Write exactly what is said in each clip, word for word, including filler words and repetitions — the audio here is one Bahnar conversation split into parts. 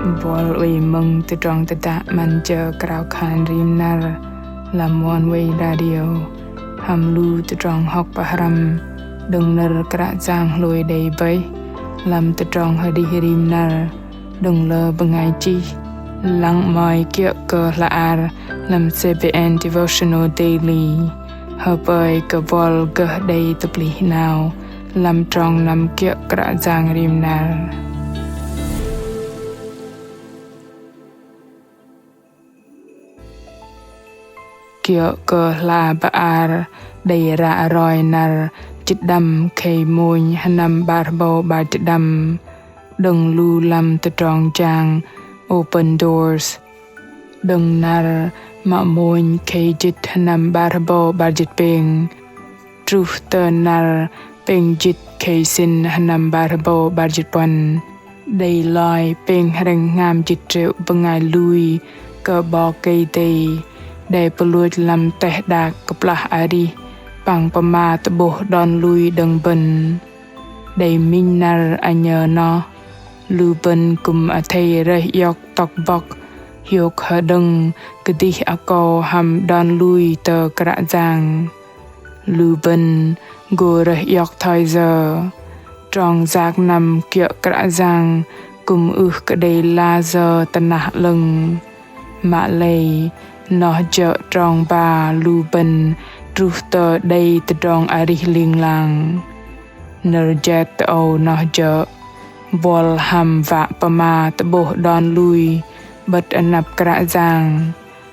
Buăl oei mơ̆ng tơdrong tơdă 'Măn jơ krao khan rim năr lăm Oneway Radio hăm lu tơdrong hŏk pơhrăm đơ̆ng nơ̆r Kră Yang hlôi đei bơih lăm tơdrong arih rim năr đơ̆ng lơ bơngai chih. Lăng 'mơ̆i kiơ̆ kơ hla ar lăm C B N Devotional Daily. Hơpơi kơ buăl gơh đei tơplih 'nao lăm trong năm kiơ̆ Kră Yang rim năr. Kiơ̆ kơ hla bơar đei ră roi năr jĭt đăm khei mônh sơnăm 'bar hơbâu 'bar jĭt đăm đơ̆ng lu lăm tơdrong jang Open Doors. Đơ̆ng năr mă mônh khei jĭt sơnăm 'bar hơbâu 'bar jĭt pêng truh tơ năr pêng jĭt khei sĭn sơnăm 'bar hơbâu 'bar jĭt puăn, đei loi pêng hrĕng hngam jĭt triệu bơngai lui kơ 'Bok Kei-Dei đei pơlôch lăm teh đak kơplah arih păng pơma tơ'bôh đon lui đơ̆ng bơ̆n. Đei minh năr ăh nhơ noh, lu bơ̆n kư̆m athei rơih iŏk tŏk bŏk hiôk hơđơ̆ng kơdih akâu hăm đon lui tơ Kră Yang. Lu bơ̆n gô rơih iŏk thoi yơ? Trong yak năm kiơ̆ Kră Yang kư̆m ưh kơ đei la yơ tơnah 'lơ̆ng. Mă lei noh jơ̆ trong ba lu bơ̆n truh tơ đei tơdrong arih ling lang. Nơ̆r jet tơ âu noh jơ̆ buăl hăm wă pơma tơ'bôh đon lui 'bơ̆t anăp Kră Yang.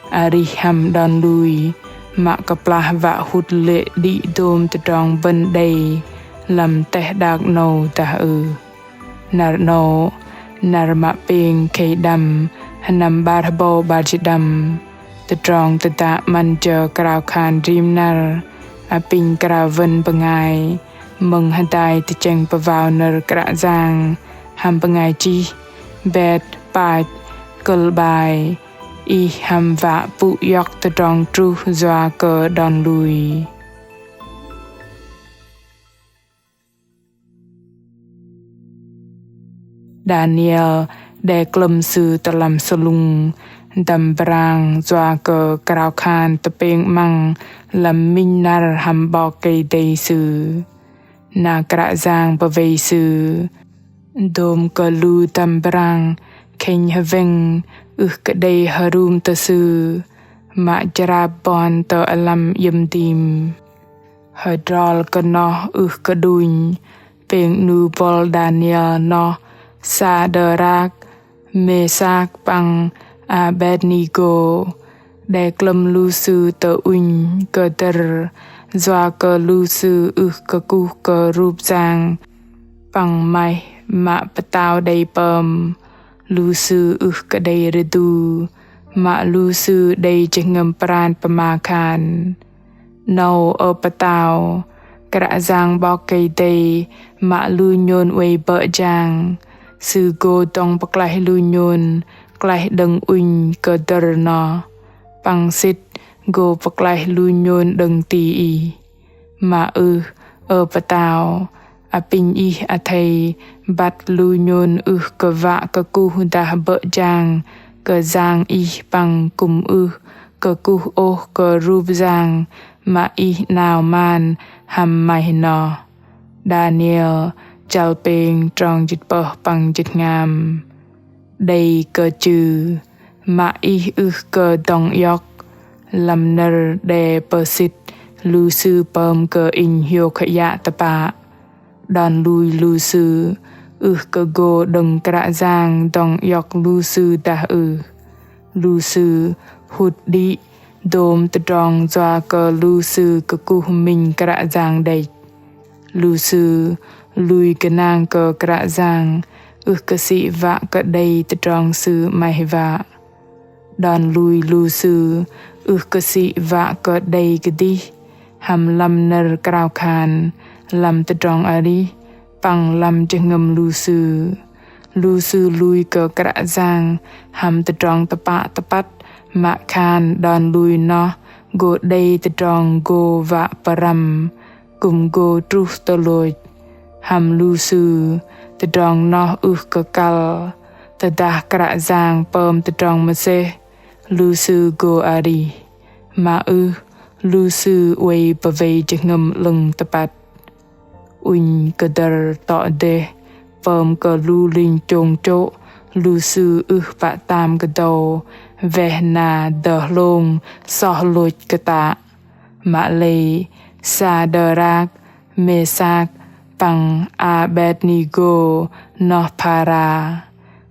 Arih hăm đon lui mă kơplah wă hŭt lê̆ đĭ dôm tơdrong bơ̆n đei lăm teh đak 'nâu dah ưh? Năr 'nâu, năr mă pêng khei đăm sơnăm 'bar hơbâu 'bar jĭt đăm. Tơdrong tơdă 'Măn jơ krao khan rim năr apinh krao wơ̆n bơngai mơ̆ng hơdai tơchĕng pơwao nơ̆r Kră Yang hăm bơngai chih Beth Pach, kơ̆l 'bai Ih hăm wă pŭ iŏk tơdrong truh yua kơ đon lui. Đaniel đe klơ̆m sư tơ lăm sơlŭng dăm brang yua kơ krao khan tơpêng 'măng lăm minh năr hăm 'Bok Kei-Dei sư. Na Kră Yang pơwei sư. Dôm kơ lu dăm brang khĕnh hơwĕng ưh kơ đei hơrŭm tơ sư, mă jrap bon tơ alăm iĕm dim. Hơdrol kơ noh ưh kơ đunh, pêng 'nu buăl Đaniel noh Sadrak, Mêsak păng Abednego, đe klơ̆m lu sư tơ ŭnh kơdơ̆r, yua kơ lu sư ưh kơ kuh kơ rup yang păng maih mă pơtao đei pơm. Lu sư ưh kơ đei rơdu, mă lu sư đei jơhngơ̆m pran pơma khan. 'Nâu ơ pơtao, Kră Yang 'Bok Kei-Dei mă lu nhôn oei bơ̆ jang. Sư gô dŏng pơklaih lu nhôn klaih đơ̆ng ŭnh kơdơ̆r noh, păng sĭt gô pơklaih lu nhôn đơ̆ng ti ih. Mă ưh, ơ pơtao, apinh ih athei băt lu nhôn ưh kơ wă kơkuh dah bơ̆ jang kơ yang ih păng kư̆m ưh kơkuh ôh kơ rup yang mă ih 'nao man hăm maih noh. Đaniel chăl pêng trong jĭt pơh păng jĭt hngam. Đei kơ chư, mă ih ưh kơ dŏng iŏk, lăm nơ̆r đe pơsĭt lu sư pơm kơ inh hiôk hơyă tơpă. Đon lui lu sư ưh kơ gô đơ̆ng Kră Yang dŏng iŏk lu sư dah ưh. Lu sư hŭt đĭ dôm tơdrong yua kơ lu sư kơkuh minh Kră Yang đĕch. Lu sư lui gơnang kơ Kră Yang ưh kơ sĭ wă kơ đei tơdrong sư 'maih wă. Đon lui lu sư ưh kơ sĭ wă kơ đei kơdih hăm lăm nơ̆r krao khan, lăm tơdrong arih păng lăm jơhngơ̆m lu sư. Lu sư lui kơ Kră Yang hăm tơdrong tơpă tơpăt mă khan đon lui noh gô đei tơdrong gô wă pơrăm kư̆m gô truh tơ lôch. Hăm lu sư, tơdrong noh ưh kơ kăl, Tơdah Kră Yang pơm tơdrong mơsêh, lu sư gô arih, mă ưh, lu sư oei pơwei jơhngơ̆m 'lơ̆ng tơpăt. Ŭnh kơdơ̆r tŏ dêh, pơm kơ lu linh chông chô̆, lu sư ưh pă tam kơdâu, weh na dơhlông soh lôch kơtă. Mă lei Sadrak, Mêsak, păng Abêtnêgô noh phara.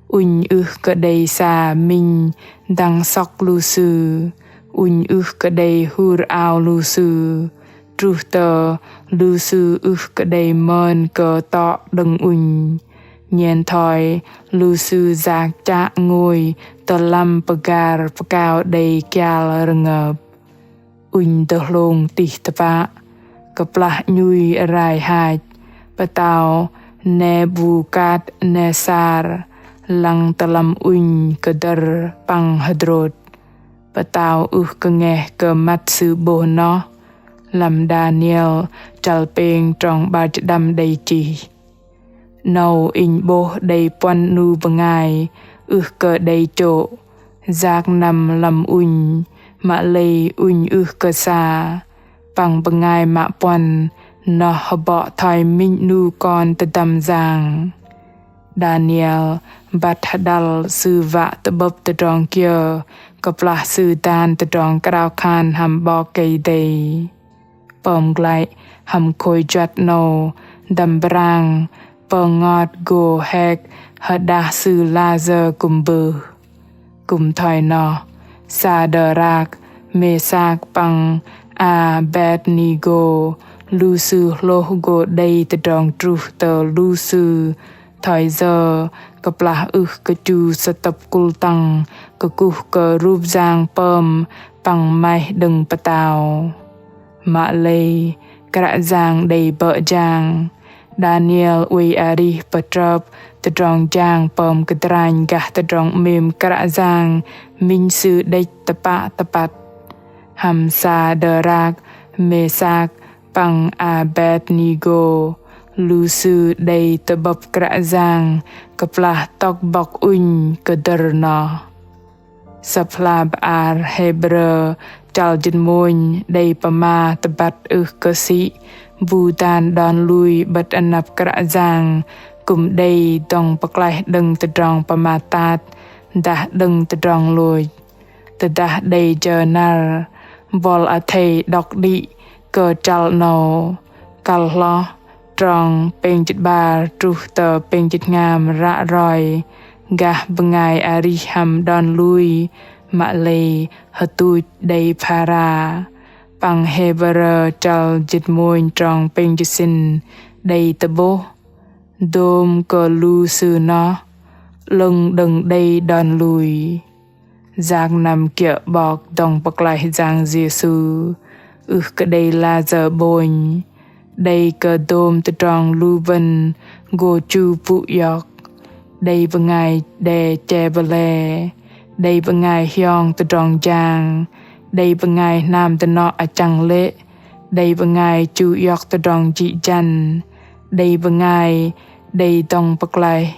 Ŭnh ưh kơ đei sa minh dăng sŏk lu sư, ŭnh ưh kơ đei hur ao lu sư, truh tơ lu sư ưh kơ đei mơn kơ tŏ đơ̆ng ŭnh. Nhen thoi lu sư yak chă ngôi tơ lăm pơgar pơkao đei kial rơngơp. Ŭnh dơhlông tih tơpă, kơplah 'nhui rai hach, pơtao Nebukatnesar lăng tơ lăm ŭnh kơdơ̆r păng hơdrôt. Pơtao ưh kơ ngeh kơ măt sư 'bôh noh. Lăm Đaniel chăl pêng trong 'bar jĭt đăm đei chih: 'Nâu inh 'bôh đei puăn 'nu bơngai ưh kơ đei chô̆, yak năm lăm ŭnh, mă lei ŭnh ưh kơ sa, păng bơngai mă puăn noh hơbŏ thoi minh 'nu kon tơdăm yang. Đaniel băt hơđăl sư wă tơ'bơ̆p tơdrong kiơ kơplah sư dan tơdrong krao khan hăm 'Bok Kei-Dei. Pơm glăi hăm khôi juăt 'nâu, dăm brang pơngot gô hek hơđah sư layơ kư̆m bưh. Kư̆m thoi noh, Sadrak, Mêsak păng Abêtnêgô, lu sư hlôh gô đei tơdrong truh tơ lu sư thoi yơ kơplah ưh kơ chu sơtơ̆p kŭl tăng kơkuh kơ rup yang pơm păng maih đơ̆ng pơtao. Mă lei Kră Yang đei bơ̆ jang. Đaniel oei arih pơtrơp tơdrong jang pơm kơdranh gah tơdrong 'mêm Kră Yang minh Sư đĕch tơpă tơpăt. Hăm Sadrak, Mêsak păng Abêtnêgô, lu sư đei tơ'bơ̆p Kră Yang kơplah tŏk bŏk ŭnh kơdơ̆r noh. Sơ̆p hla bơar Hêbrơ chăl jĭt mônh đei pơma tơbăt ưh kơ sĭ bu dan đon lui 'bơ̆t anăp Kră Yang kư̆m đei dŏng pơklaih đơ̆ng tơdrong pơmat tat dah đơ̆ng tơdrong lôch. Tơdah đei jơ năr, buăl athei đŏk đĭ kơ chăl 'nâu, kăl hloh trong pêng jĭt 'bar truh tơ pêng jĭt hngam ră roi gah bơngai arih hăm đon lui mă lei hơtuch đei phara. Păng Hêbrơ chăl jĭt mônh trong pêng jĭt sĭn đei tơ'bôh: Dôm kơ lu sư noh, 'lơ̆ng đơ̆ng đei đon lui. Yak năm kiơ̆ 'Bok dŏng pơklaih Yang Yêsu ưh kơ đei layơ 'bônh. Đei kơ dôm tơdrong lu bơ̆n gô chu pŭ iŏk. Đei bơngai đe che bơlê. Đei bơngai hiong tơdrong jang. Đei bơngai hnam dơnŏ achăng lê̆. Đei bơngai chu iŏk tơdrong jĭ jăn. Đei bơngai đei dŏng pơklaih.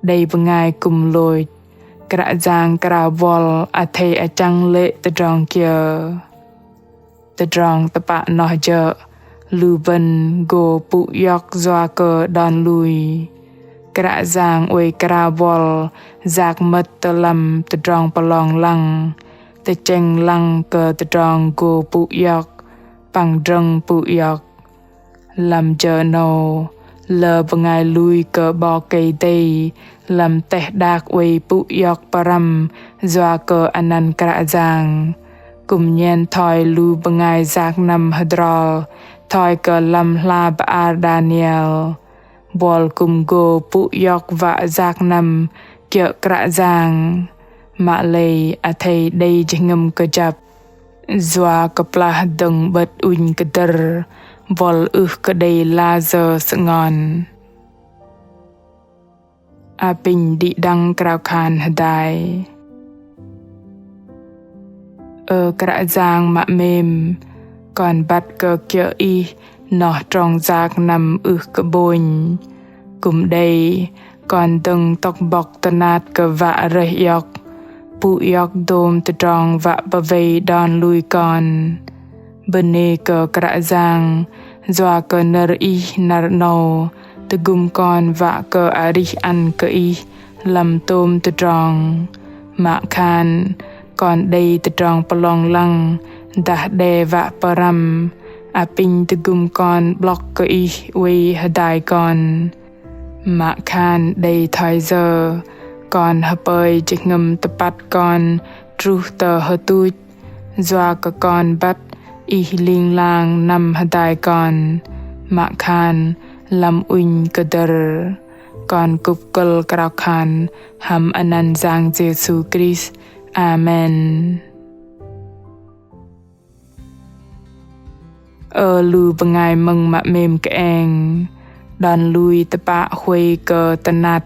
Đei bơngai kư̆m lôch. Kră Yang krao buăl athei achăng lê̆ tơdrong kiơ. Tơdrong tơpă noh jơ̆ lu bơ̆n gô pŭ iŏk yua kơ đon lui. Kră Yang oei krao buăl yak mơ̆t tơ lăm tơdrong pơlong lăng, tơchĕng lăng kơ tơdrong gô pŭ iŏk păng drơ̆ng pŭ iŏk. Lăm jơ 'nâu, lơ bơngai lui kơ 'Bok Kei-Dei lăm teh đak oei pŭ iŏk pơrăm yua kơ anăn Kră Yang. Kư̆m nhen thoi lu bơngai yak năm hơdrol thoi kơ lăm hla bơar Đaniel. Buăl kư̆m gô pŭ iŏk wă yak năm kiơ̆ Kră Yang. Mă lei athei đei jơhngơ̆m kơjăp. Yua kơplah dơ̆ng 'bơ̆t ŭnh kơdơ̆r, buăl ưh kơ đei layơ sơngon. Apinh đĭ đăng krao khan hơdai. Ơ Kră Yang mă 'mêm, kon băt kơ kiơ̆ Ih noh trong yak năm ưh kơ 'bônh. Kư̆m đei Kon dơ̆ng tŏk bŏk tơnat kơ wă rơih iŏk, pŭ iŏk dôm tơdrong wă pơwei đon lui kon. Bơnê kơ Kră Yang, yua kơ nơ̆r Ih năr 'nâu tơgŭm kon wă kơ arih ăn kơ Ih lăm tôm tơdrong. Mă khan kon đei tơdrong pơlong lăng dah đe wă pơrăm, apinh tơgŭm kon 'blŏk kơ Ih oei hơdai kon. Mă khan đei thoi yơ kon hơpơi jơhngơ̆m tơpăt kon truh tơ hơtuch, yua kơ kon băt Ih ling lang năm hơdai kon. Mă khan lăm ŭnh kơdơ̆r. Kon kŭp kơ̆l krao khan hăm anăn Yang Yêsu Krist. Amen. Ơ lu bơngai mơ̆ng mă 'mêm kơeng, đon lui tơpă huay kơ tơnat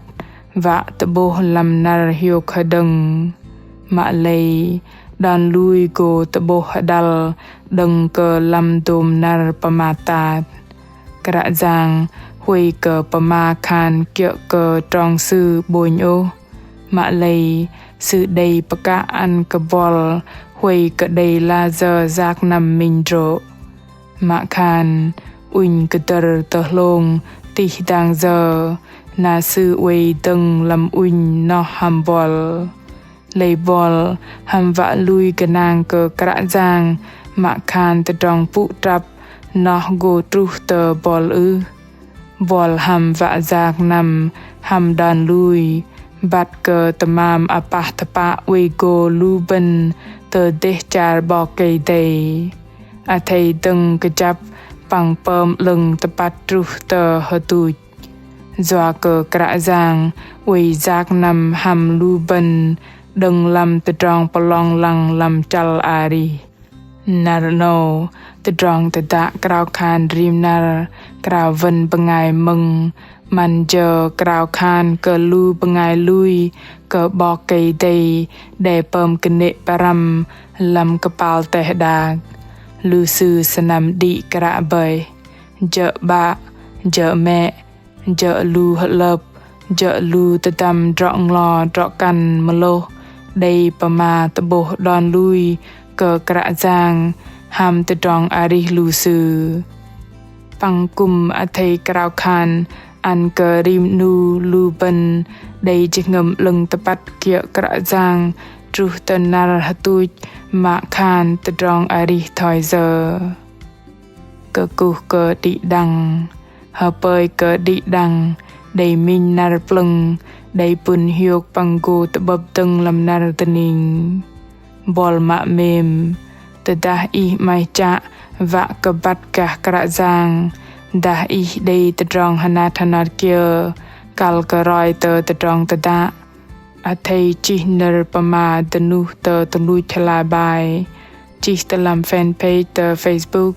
wă tơ'bôh lăm năr hiôk hơđơ̆ng. Mă lei đon lui gô tơ'bôh hơđăl đơ̆ng kơ lăm dôm năr pơmat tat. Kră Yang huay kơ pơma khan kiơ̆ kơ trong Sư 'bônh ôh. Mă lei Sư đei pơkă ăn kơ buăl huay kơ đei layơ yak năm minh hơdrô̆. Mă khan ŭnh kơdơ̆r tơhlông tih dang yơ, na Sư oei dơ̆ng lăm ŭnh noh hăm buăl. Lei buăl hăm wă lui gơnang kơ Kră Yang, mă khan tơdrong pŭ trăp noh gô truh tơ buăl ưh? Buăl hăm wă yak năm hăm đon lui, băt kơ tơmam apah tơpă oei gô lu bơ̆n tơ dêh char 'Bok Kei-Dei. Athei dơ̆ng kơjăp păng pơm 'lơ̆ng tơpăt truh tơ hơtuch. Yua kơ Kră Yang oei yak năm hăm lu bơ̆n đơ̆ng lăm tơdrong pơlong lăng lăm chăl arih. Năr 'nâu, tơdrong tơdă krao khan rim năr krao wơ̆n bơngai mơ̆ng, 'măn jơ krao khan kơ lu bơngai lui kơ 'Bok Kei-Dei đe pơm kơnê̆ pơrăm lăm kơpal teh đak. Lu sư sơnăm đĭ kră bơih, jơ̆ 'bă, jơ̆ mĕ, jơ̆ lu hơlơ̆p, jơ̆ lu tơdăm drŏ nglo drŏ kăn mơlôh đei pơma tơ'bôh đon lui kơ Kră Yang hăm tơdrong arih lu sư. Păng kư̆m athei krao khan ăn kơ rim 'nu lu bơ̆n đei jơhngơ̆m 'lơ̆ng tơpăt kiơ̆ Kră Yang truh tơ năr hơtuch mă khan tơdrong arih thoi yơ. Kơkuh kơ đĭ đăng, hơpơi kơ đĭ đăng đei minh năr plơ̆ng, đei pŭn hiôk păng gô tơ'bơ̆p dơ̆ng lăm năr dơning. Buăl mă 'mêm, tơdah ih 'maih chă wă kơ băt gah Kră Yang, dah ih đei tơdrong hơnat hơnat kiơ kăl kơ roi tơ tơdrong tơdă, athei chih nơ̆r pơma dơnuh tơ tơluch hla bơar, chih tơ lăm fanpage tơ Facebook,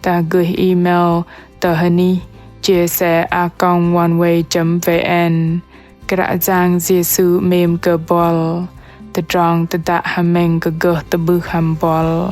dah gơih email tơ hơnih chia sẻ a còng oneway chấm vn. Kră Yang Yêsu 'mêm kơ buăl. Tơdrong tơdă hơmĕng kơ gơh tơ'bưh hăm buăl.